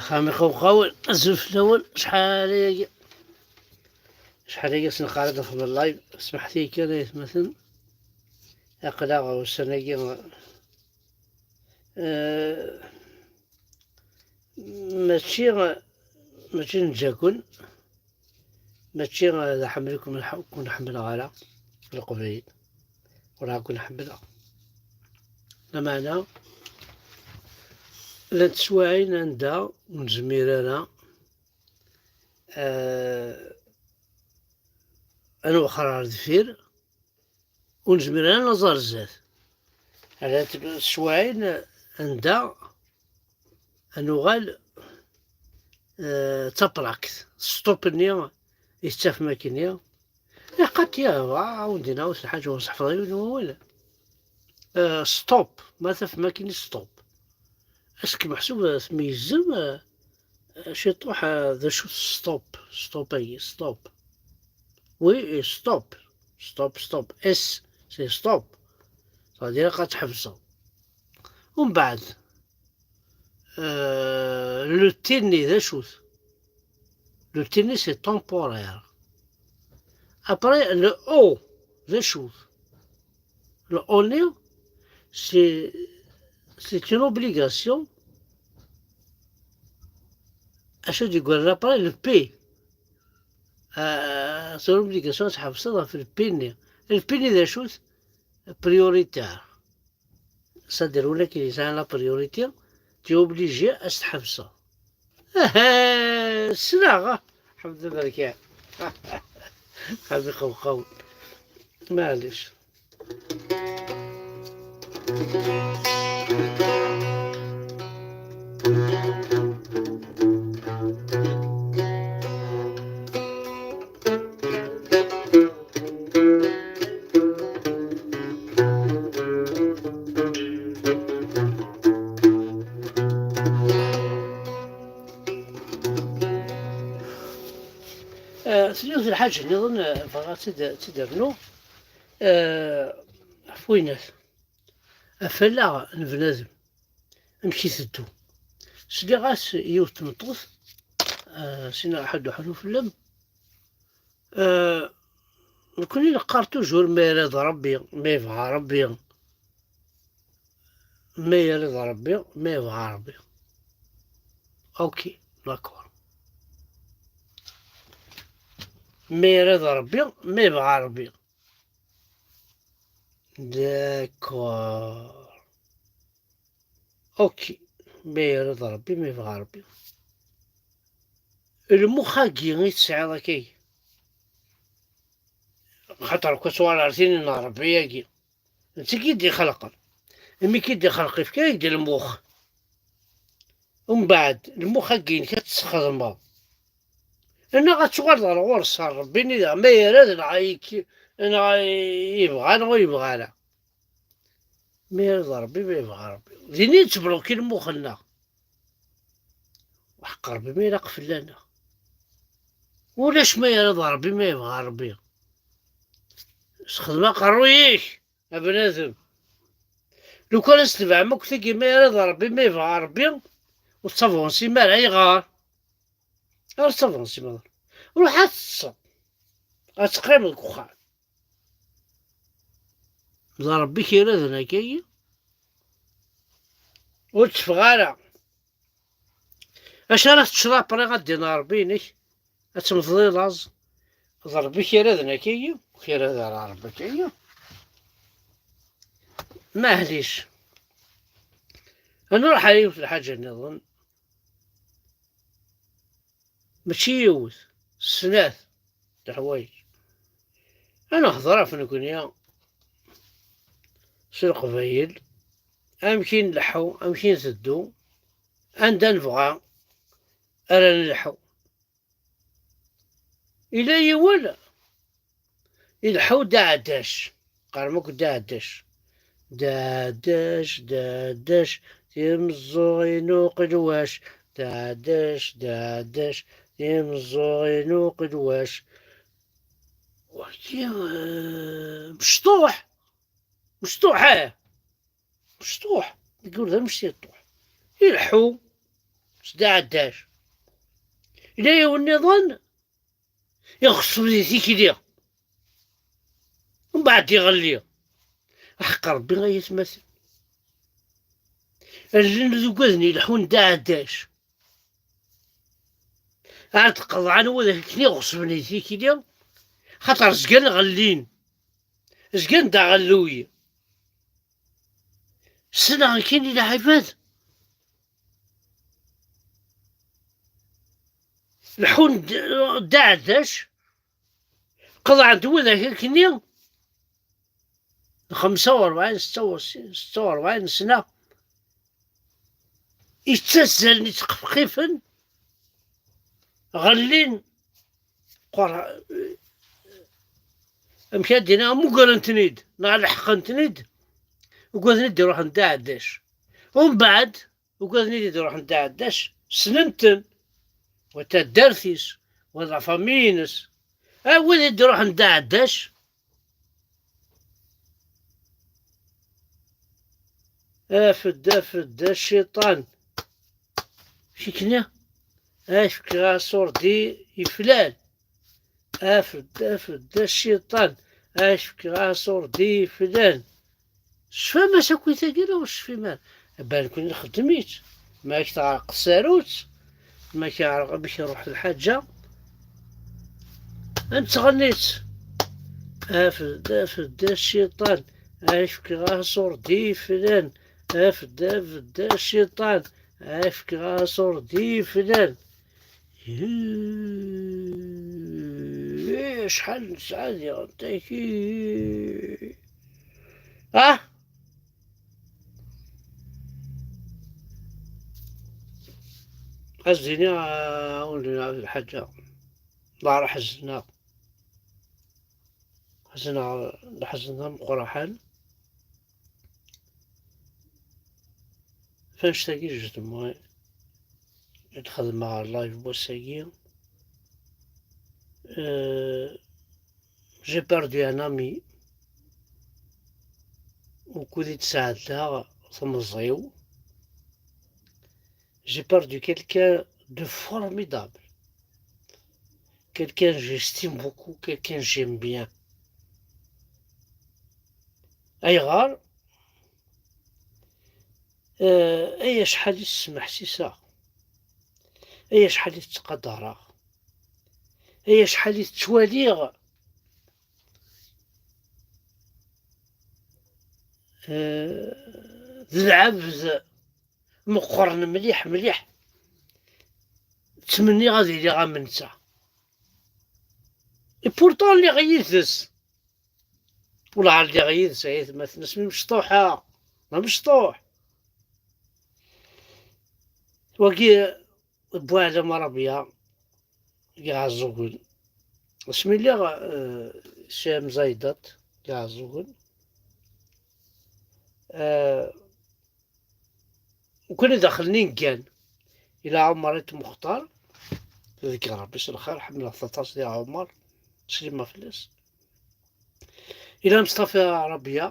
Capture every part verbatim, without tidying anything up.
Xami Qawqawen, azul fell-awen. Acḥal ayagi, acḥal ayagi s-neqqar ad nexdem live. Smeḥt-iyi kan ay atmaten. Aql-aɣ ussan-agi, eh, mačči, mačči neǧǧa-ken, mačči d aḥemmel ur ken-ḥemmleɣ ara, Leqbayel, ur ken-ḥemmleɣ. Lameɛna, llant teswiɛin anda ur nezmir ara, eh, ad nwexxer ɣer deffir, ur nezmir ara ad naẓ ar zdat. Llant teswiɛin anda ad nuɣal, eh, d taprakt, stop-nni i tettafem akkenni. Iqat ya, ɛawed-d-in, ɛawed lḥaǧa ur nseḥfeḍ yiwen n wawal. Eh, stop, ma tafem akkenni stop. Ass-k meḥsub, eh, tmeyyzem, eh, eh, ciṭuḥ, eh, d acu stop, stop-agi, stop. Oui, eh, stop, stop, stop. S, c'est stop. Ça veut dire ad tḥebseḍ. Umbeɛd, eh, le T-nni d acu-t? Le T-nni c'est temporaire. Après, le O, d acu-t? Le O-nni, c'est, c'est une obligation. Acu d-yeggran après, le P? Ah, c'est une obligation ad tḥebseḍ ɣef le P-nni. Le P-nni d acu-t? Prioritaire. C'est-à-dire, win akken yesɛan la priorité, tu es obligé ad s-tḥebseḍ. Aha, ssneɣ. Ḥmed Aberkan. Ḥmed Qawqaw. Maɛlic. Ah, tella lḥaǧa nniḍen, ah, bɣiɣ ad tt-id, ad tt-id-rnuɣ. Ah, ɣef winat, ɣef allaɣ n bnadem, amek iteddu. Sliɣ-as i yiwet n tmeṭṭut, ah, sin ḥedd uḥlu fell-am. Ah, nekkni neqqar toujours ma irad Rebbi, ma yebɣa Rebbi. Ma irad Rebbi, ma yebɣa Rebbi. Ok, d'accord. Ma irad Rebbi, ma yebɣa Rebbi. D'accord. Ok. Ma irad Rebbi, ma yebɣa Rebbi. Lmux-agi i tesɛiḍ akkagi. Xaṭer akk ad twalaḍ tin n Rebbi-agi. D tigi i d-ixelqen. Imi k-id-ixleq, ifka-ak-d lmux. Umbeɛd, lmux-agi-inek ad t-tesxedmeḍ. Neɣ ad tuɣaleḍ ɣer ɣur-s, ɣer Rebbi-nni daɣen, ma irad neɣ ik-, neɣ yebɣa neɣ ur yebɣi ara. Ma irad Rebbi, ma yebɣa Rebbi. Din i yettbluki lmux-nneɣ. Ḥeqq Rebbi ma ilaq fell-aneɣ. Ulac ma irad Rebbi, ma yebɣa Rebbi. Sexdem aqerruy-ik, a bnadem. Lukan ad s-tebɛem akk tagi, ma irad Rebbi, ma yebɣa Rebbi, ur tettavansim ara. Ayɣer? Ur tettavansim ara. Ruḥ ad teṭṭseḍ. Ad teqqimeḍ deg uxxam. D Rebbi i k-iraden akkagi. Ur tteffeɣ ara. Acu ara teččeḍ après, ad d-iniɣ Rebbi-inek, ad temmteḍ i laẓ? D Rebbi i k-iraden akkagi, ur k-irad ara Rebbi akkagi. Maɛlic. Ad nruḥ ar yiwet n lḥaǧa nniḍen. Mačči yiwet, snat leḥwayeǧ. Ad nehḍer ɣef nekni s Leqbayel, amek i nleḥḥu, amek i nteddu, anda nebɣa ara nelḥu. Ila yiwen ileḥḥu d aɛdac, qqaren akk d aɛdac. D aɛdac, d aɛdac, timeẓẓuɣin uqelwac. D aɛdac, d aɛdac, timeẓẓuɣin uqelwac. Wagi, eh, mecṭuḥ. Mecṭuḥ, eh. Mecṭuḥ. Deg ur d amecṭuḥ. Ileḥḥu. d aɛeddac. Yella yiwen nniḍen iɣeṣṣeb di tikli, mbeɛd iɣelli. Aḥeqq Rebbi ay atmaten. Llan d ugaden ileḥḥun d aɛeddac. Ar d-qeḍɛen wid akken iɣeṣben i tikli, xaṭer zgan ɣellin, zgan d aɣelluy. Ssneɣ kan i lɛibad leḥḥun d d aɛeddac, qeḍɛen-d wid akken-nni. Xemsa u rebɛin, setta u setta u rebɛin sna, ittazzalen, ittqefqifen, ɣellin, qur-, amek ad d-iniɣ, mmugren-ten-id, neɣ leḥqen-ten-id, ugaden i d-iruḥen d aɛeddac. Umbeɛd, ugaden i d-iruḥen d aɛeddac, ssnen-ten, wa taddart-is, wa d la famille-ines. A wid i d-iruḥen d aɛeddac, af-d, af-d a cciṭan. Cikni, ad fkeɣ aṣurdi i flan. Af-d, af-d a cciṭan, ad fkeɣ aṣurdi i flan. Tecfam-as akkit-agi neɣ ur tecfim ara? Aban kun nxeddem-itt. Ma ak teɛreq tsarut, ma ak yeɛreq amek iruḥ lḥaǧa, ad nettɣenni-tt. Af-d, af-d a cciṭan, ad fkeɣ aṣurdi i flan. Af-d, af-d a cciṭan, ad fkeɣ aṣurdi i flan. Ih, acḥal nesɛa diɣen taki. Ah! Ad s-d-iniɣ, ah, ur nelɛeb lḥaǧa. Ḍar ḥezneɣ. Ḥezneɣ, lḥezn d ameqqraḥan. F annect-agi n jeddi-m i d-xedmeɣ live n wass-agi. Euh, j'ai perdu un ami, ukud i d-sɛeddaɣ temẓi-w. J'ai perdu quelqu'un de formidable. Quelqu'un j'estime beaucoup, quelqu'un j'aime bien. Ayɣer? Euh, ay acḥal i s-smeḥsiseɣ, ay acḥal i t-ttqadareɣ, ay acḥal i t-ttwaliɣ, euh, d lɛebd meqqren mliḥ, mliḥ. Ttmenniɣ ad iliɣ am netta. Et pourtant lliɣ yid-s. Wellah lliɣ yid-s, ay atmaten, asmi mecṭuḥeɣ, d amecṭuḥ. Wagi, Buɛlam Rabia, Iɛeẓẓugen. Asmi lliɣ, eh, chez Mzaydat, Iɛeẓẓugen. Eh, Nekkni daxel n ingan, ila Ɛumer At Muxtar, deg Ṛebbi s lxir, ḥemmleɣ-t aṭas di Ɛumer, ttsellimeɣ fell-as. Ila Mestafa Rabia,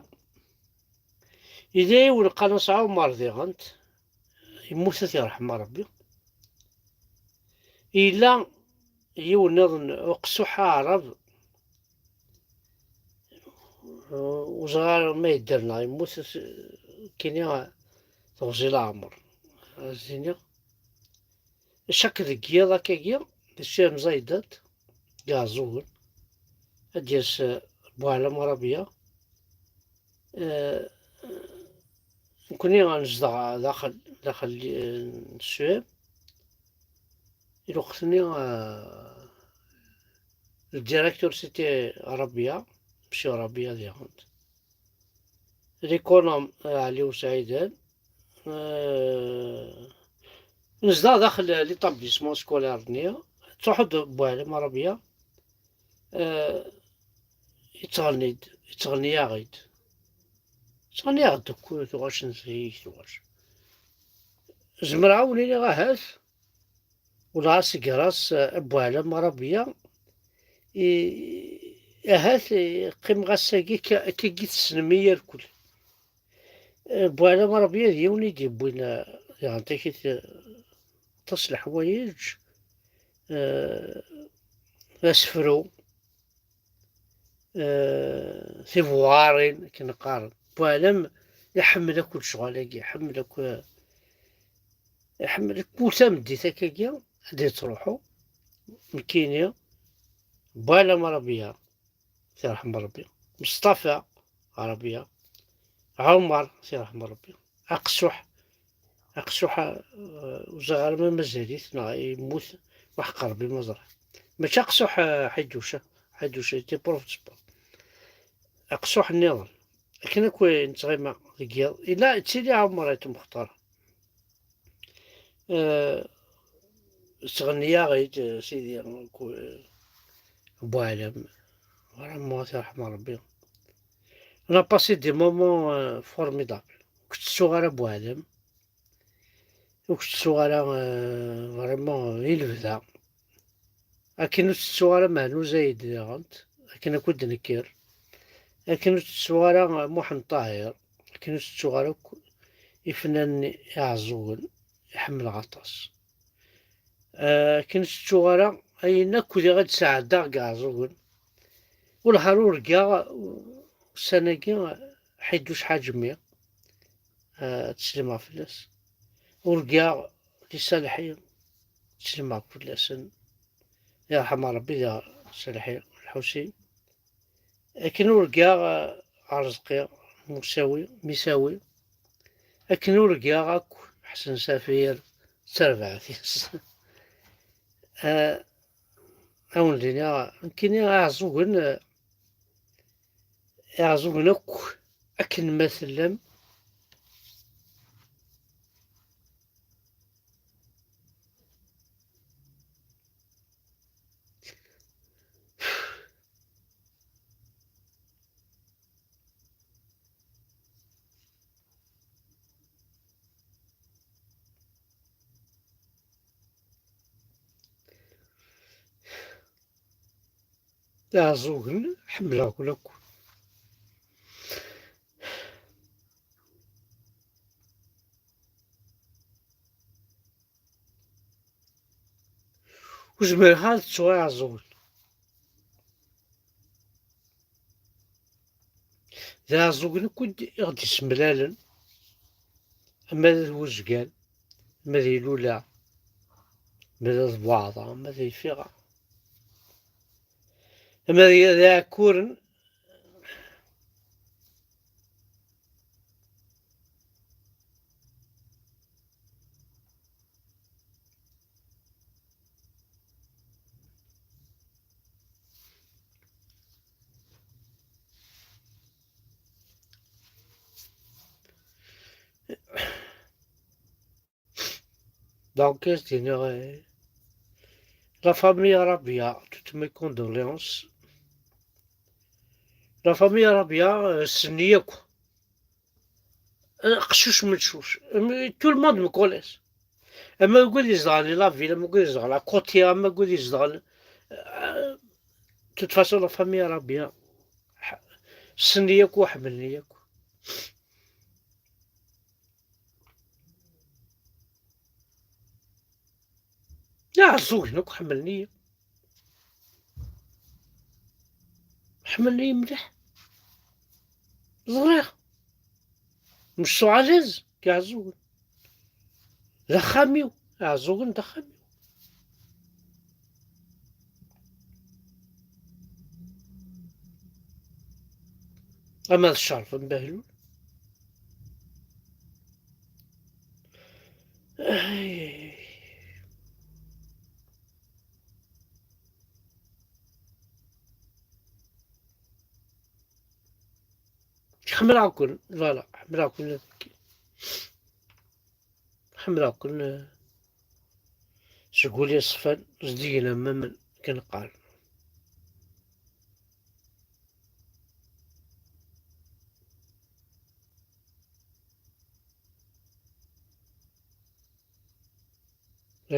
ila yiwen qqaren-as Ɛumer diɣent, yemmut ad t-yerḥem Ṛebbi. Ila yiwen nniḍen Uqsuḥ Aɛrab, ur ẓriɣ ara ma yedder neɣ yemmut, kini teɣzi leɛmer. Ad s-iniɣ, cak deg yiḍ akkagi, d Cci Mzaydat, Iɛeẓẓugen, ad d-yas, eh, Buɛlam Rabia. Eh, nekkni nezdeɣ daxel, daxel, eh, n Suède. I lweqt-nni, eh, le directeur c'était Rabia, Monsieur Rabia diɣen. L'économe, eh, Ɛli Usɛiden. Eh, nezdeɣ daxel l'établissement scolaire-nni. Tettruḥu-d Buɛlam Rabia. Eh, yettɣenni-d, yettɣenni-yaɣ-id. Yettɣenni-yaɣ-d akk tuɣac n zik, tuɣac. Zemreɣ ad wen-iniɣ ahat, wala asegra-s, eh, Buɛlam Rabia, i, ahat, eh, qqimeɣ ass-agi akka, akka i tessnem i irkul. Eh, Buɛlam Rabia d yiwen i d-yewwin, eh, diɣen takit, eh, aṭas leḥwayeǧ, eh, asefru, eh, tibuɣarin, akken qqaren. Buɛlam iḥemmel akk lecɣal-agi, iḥemmel akk, iḥemmel akk tameddit akkagi, ad d-yettruḥu. Nekkini, Buɛlam Rabia, si ṛṛeḥma n Ṛebbi. Mustafa Rabia. Ɛumer, si ṛṛeḥma n Ṛebbi. Aqsuḥ, aqsuḥ, eh, ur ẓriɣ ara ma mazal-it neɣ yemmut, waḥeq Ṛebbi ma ẓriɣ. Mačči aqsuḥ, eh, Ḥiduca, Ḥiduca, il était prof de sport. Aqsuḥ nniḍen. Akken akk i nettɣima deg yiḍ, yella yettili Ɛumer Ayt Mextar. Eh, tettɣenni-yaɣ-id, eh, Sidi, eh, Buɛlam. Vraiment, si ṛṛeḥma n Ṛebbi. On a passé des moments, euh, formidables. Ur k-tettuɣ ara Buɛlam. Ur k-tettuɣ ara, euh, vraiment, i lebda. Akken ur tettuɣ ara Mehnuz Ayed diɣent, akken akk i d-nekker. Akken ur tettuɣ ara Muḥend Ṭaher, akken ur tettuɣ ara akk ifnanen iɛeẓẓugen i ḥemmleɣ aṭas. Ah, akken ur tettuɣ ara ayen akk diɣ ad sɛeddaɣ deg iɛeẓẓugen. Wellah ar urgaɣ ussan-agi Ḥiduc Ḥaǧmi, ah, ad teslimeɣ fell-as. Urgaɣ di Salḥi, ad teslimeɣ fell-asen. Yerḥem Ṛebbi diɣ Salḥi Lḥusin. Akken urgaɣ, eh, Arezqi, Musawi, Misawi. Akken urgaɣ akk Ḥsen Safir d terbaɛt-is. Eh, ad wen-d-iniɣ, nekkini Iɛeẓẓugen, eh, Iɛeẓẓugen akk akken ma tellam. Iɛeẓẓugen, ḥemmleɣ-ken akk. Ur zmireɣ ad ttuɣ Iɛeẓẓugen. D Iɛeẓẓugen akk i ɣ-d-yessemlalen, ama d At Wuzgan, ama d Ilula, ama d At Buɛḍa, ama d Ifiɣa, ama d, d Iɛekkuren. Donc, je dirais, la famille Rabia, toutes mes condoléances. La famille Rabia, euh, ssnen-iyi akk. Qcic mencuc. Tout le monde me connaît. Ama deg wid izedɣen di la ville, ama deg wid izedɣen à côté, ama deg wid izedɣen, euh, de toute façon, la famille Rabia, ḥ-, ssnen-iyi akk, ḥemmlen-iyi akk. Iɛeẓẓugen akk ḥemmlen-iyi. Ḥemmlen-iyi mliḥ. Ẓriɣ. Mectuɣ à l'aise deg Iɛeẓẓugen. D axxam-iw. Iɛeẓẓugen d axxam-iw. Ama d Ccerf n Behlul. Ay. Ḥemmleɣ-ken, voilà, ḥemmleɣ-ken. Ḥemmleɣ-ken, eh, seg wul yeṣfan, zeddigen am waman, akken qqaren.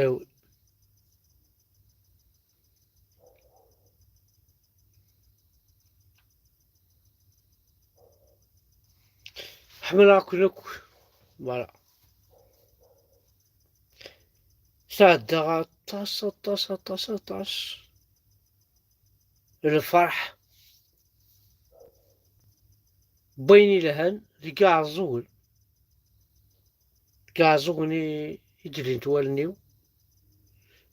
Awi. Ḥemmleɣ-ken akk. Voilà. Sɛeddaɣ aṭas, aṭas, aṭas, aṭas n lferḥ n wayen ilhan deg Iɛeẓẓugen. Deg Iɛeẓẓugen i, i d-llint wallen-iw.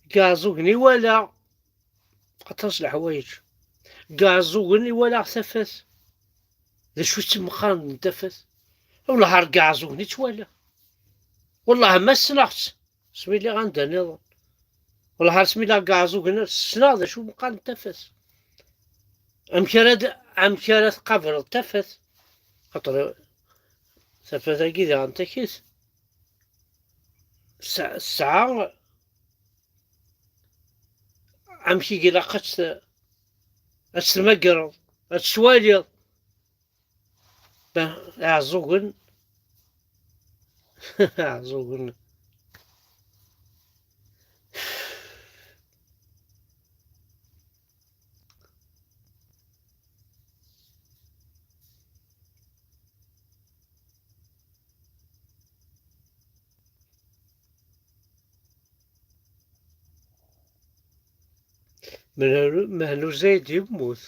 Deg Iɛeẓẓugen i walaɣ aṭas n leḥwayeǧ. Deg Iɛeẓẓugen i walaɣ tafat. D acu i tt-meqqaren n tafat? Wellah ar deg Iɛeẓẓugen i tt-walaɣ. Wellah ma ssneɣ-tt, asmi lliɣ anda nniḍen. Wellah ar asmi lliɣ deg Iɛeẓẓugen ssneɣ d acu meqqaren n tafat. Amek ara d-, amek ara tqableḍ tafat? Xaṭer tafat-agi diɣen takit. Tesɛa, tesɛa amek i ilaq ad tt-, ad tt-tmagreḍ, ad tt-twaliḍ. Ba-, Iɛeẓẓugen. Iɛeẓẓugen. Mehnu-, Mehnuz Zayd yemmut.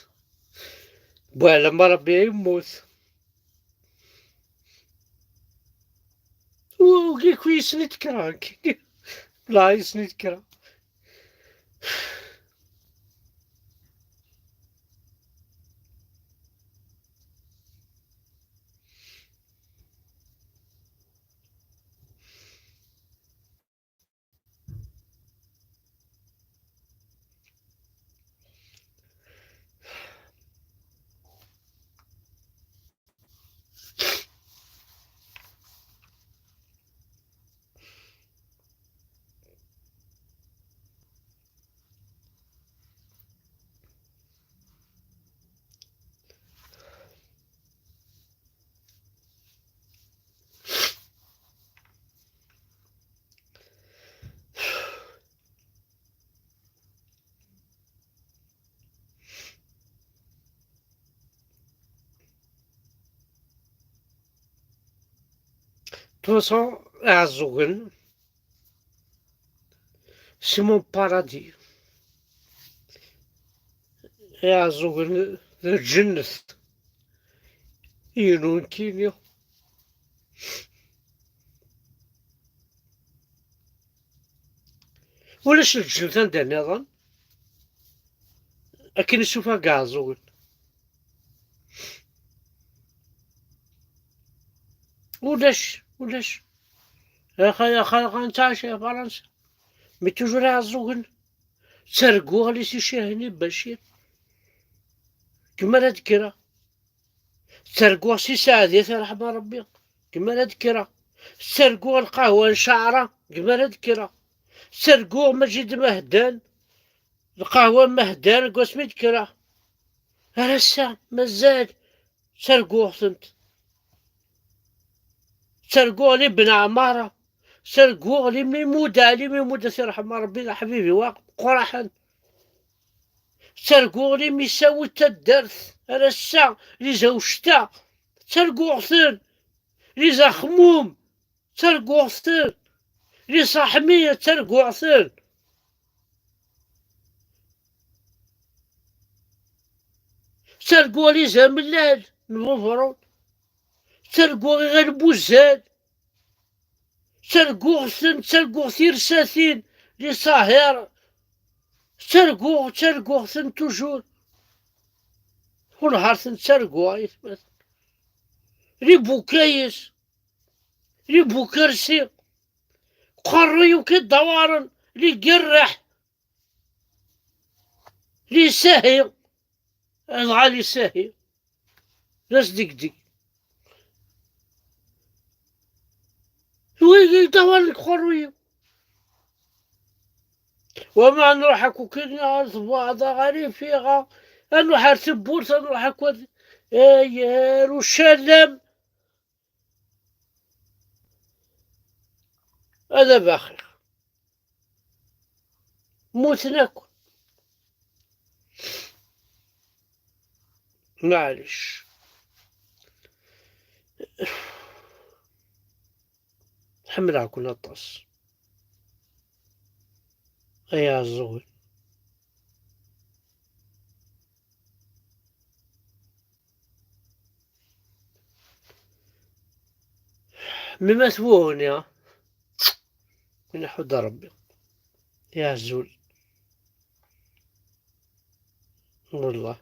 Buɛlam Ṛebbi yemmut. Ugiku yessen-it kra. La yessen-it kra. De toute façon, Iɛeẓẓugen, c'est mon paradis. Iɛeẓẓugen d lǧennet. Inu nekkini. Ulac lǧennet anda nniḍen akken i sufeɣ deg Iɛeẓẓugen. Ulac, ulac. Axa, axa, axa, nettɛac i Fransa. Mais toujours Iɛeẓẓugen. Ttarguɣ li si Cihni Bacir. Gma ara d-kkreɣ. Ttarguɣ si Saɛdiya, tirḥem Ṛebbi, gma ara d-kkreɣ. Ttarguɣ lqahwa n Caɛra, gma ara d-kkreɣ. Ttarguɣ Maǧid Mahdan, lqahwa n Mahdan, deg wasmi d-kkreɣ. Ar ass-a, mazal ttarguɣ-tent. Ttarguɣ li Ben Ɛmara, ttarguɣ li Mimuda, li Mimuda, tirḥem Ṛebbi, d aḥbib-iw ameqqraḥen. Ttarguɣ li Misawi n taddart, ar ass-a, li Zawcta, ttarguɣ-ten, li Zaxmum, ttarguɣ-ten, li Saḥmi, ttarguɣ-ten. Ttarguɣ li Zamellal n Bubṛun, ttarguɣ Iɣil Buzzal, ttarguɣ-ten, ttarguɣ tirsatin li Sahiṛ, ttarguɣ, ttarguɣ-ten toujours. Ur nehhar ten ttarguɣ, ay atmaten. Li Bukayes, li Bukersi, qerruy-iw ki ddawaren, li Gerreḥ, li Sahi, dɣa li Sahi, d asdegdeg. Wigi ddawaren deg qerruy-iw. Wama nruḥ akk ukin ɣer tbuɛḍa, ɣer ifiɣa, ad nruḥ ar tewwurt, ad nruḥ akk ar, ay, ar ucallam. Ad abaxir. Mmuten akk. Maɛlic. Ḥemmleɣ-ken aṭas. Ay aɛeẓẓug. Mi ma twuni, win iḥudd Ṛebbi. Ay aɛeẓẓug. Wallah.